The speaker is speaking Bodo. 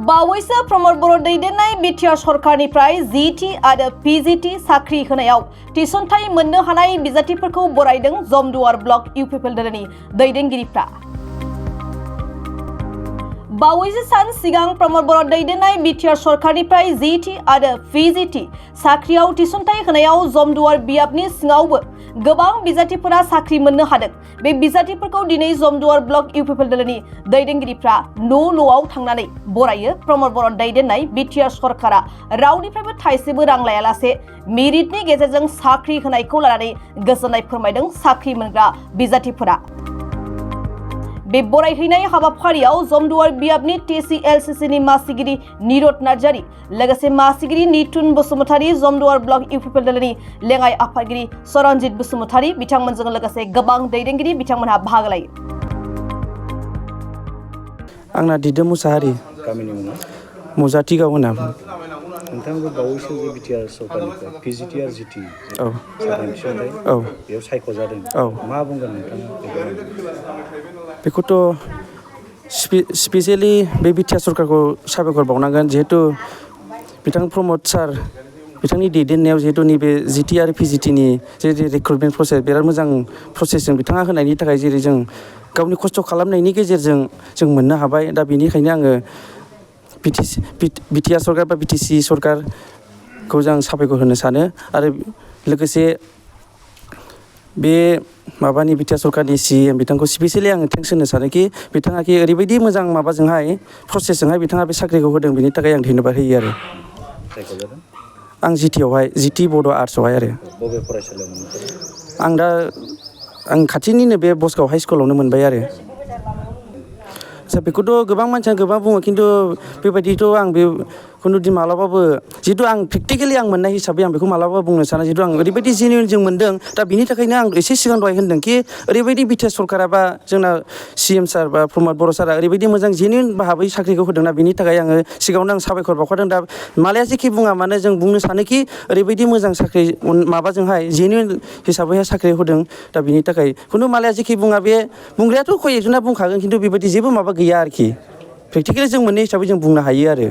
बावैसो प्रमद बर' दैदेननाय बिटिआर सरकारनिफ्राय जिटि आरो पिजिटि साख्रि होनायाव थिसनथाइ मोननो हानाय बिजाथिफोरखौ बरायदों जमदुवार ब्लक इउपिपिएल दोलोनि दैदेनगिरिफ्रा। बावैसो सान सिगां प्रमद बर' दैदेननाय बिटिआर सरकारनिफ्राय जिटि आरो पिजिटि साख्रियाव थिसनथाइ होनायाव जमदुवार बियाबनि सिङावबो गोबां बिजाथिफोरा साख्रि मोननो हादों। बे बिजाथिफोरखौ दिनै जमदुवार ब्लक इउपिपिएल दोलोनि दैदेनगिरिफ्रा न'आव थांनानै बरायो। प्रमद बर' दैदेननाय बिटिआर सरकारा रावनिफ्रायबो थाइसेबो रां लायालासे मेरिटनि गेजेरजों साख्रि होनायखौ लानानै गोजोननाय फोरमायदों साख्रि मोनग्रा बिजाथिफोरा। बे बरायहैनाय हाबाफारियाव जमदुवार बियाबनि टिसिएलसिसिनि मासिगिरि निरद नार्जारी लोगोसे मासिगिरि निथुन बसुमतारी, जमदुवार ब्लक इउपिपिएल दोलोनि लेङाइ आफादगिरि सरनजित बसुमतारी बिथांमोनजों लोगोसे गोबां दैदेनगिरि बिथांमोनहा बाहागो लायो। आंना दिदोम मुसाहारि गामिनि मुङा मुजाथिगाव होना नोंथाङाबो बावैसो जे बिटिआर सरकारनिफ्राय पिजिटि आरो जिटि औ साख्रिनि थिसनथाइ बेयाव सायख'जादों। मा बुंगोन नोंथाङा बेखौथ' स्पेसियेलि बे बिटिआर सरकारखौ साबायखर बावनांगोन। जिहेतु बिथां प्रमद सार बिथांनि दैदेननायाव जिहेतु नैबे जिटि आरो पिजिटिनि जे रिक्रुटमेन्ट प्रसेस बिराद मोजां प्रसेसजों बिथाङा होनायनि थाखाय जेरै जों गावनि खस्थ' खालामनायनि गेजेरजों जों मोननो हाबाय। दा बेनिखायनो आङो बिटिआर सरकार बा बिटिसि सरकारखौ जों साबायखर होनो सानो। आरो लोगोसे बे माबानि बिटिआर सरकारनि सिएम बिथांखौ स्पेसियेलि आङो थेंक्स होनो सानोखि बिथाङा ओरैबायदि मोजां माबाजोंहाय प्रसेसजोंहाय बिथाङा बे साख्रिखौ होदों। बेनि थाखाय आं धन्यबाद होयो आरो। आं जिटिआवहाय जिटि बड' आर्ट्सआवहाय आरो। बबे फरायसालियाव मोनखो? आं खाथिनिनो बे बसगाव हाइ स्कुलावनो मोनबाय आरो। बेखौथ' गोबां मानसियानो गोबां बुङो, खिन्थु बेबायदिथ' आं बेखौनो मालाबाबो जिहेतु आं प्रेक्टिकेलि आं मोननाय हिसाबै आं बेखौ मालाबाबो बुंनो साना। जिहेतु आं ओरैबायदि जेनुइन जों मोनदों। दा बिनि थाखायनो आं एसे सिगां दहाय होनदों कि ओरैबायदि बिटिआर सरकारा बा जोंना सिएम सार बा प्रमद बर' सारा ओरैबायदि मोजां जेनुइन भाबै साख्रिखौ होदोंना, बिनि थाखाय आङो सिगाङावनो आं साबायखर बावखादों। दा मालाया जेखि बुङा मानो जों बुंनो सानोखि ओरैबायदि मोजां साख्रि माबाजोंहाय जेनुइन हिसाबैहाय साख्रि होदों। दा बिनि थाखाय खुनु मालाया जेखि बुङा, बे बुंग्रायाथ' खय एकजना बुंखागोन, खिन्थु बेबायदि जेबो माबा गैया आरोखि। प्रेक्टिकेलि जों मोननाय हिसाबै जों बुंनो हायो आरो।